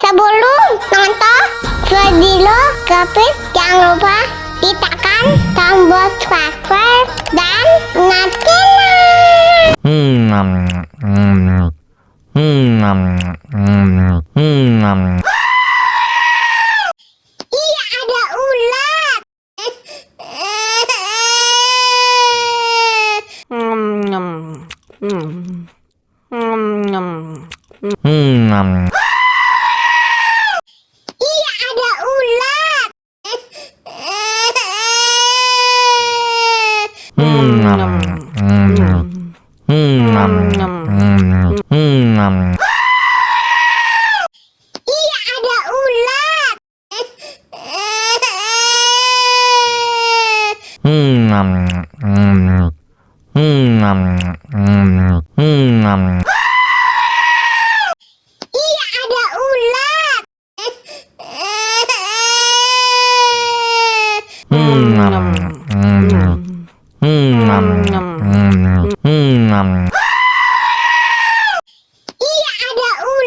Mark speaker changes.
Speaker 1: sebelum nonton video Kepit, jangan lupa ditekan tombol subscribe dan nyalakan. Iya, ada ular. Iya, ada ular. Iya, ada ular. Iya, ada ular. Iya, ada ular.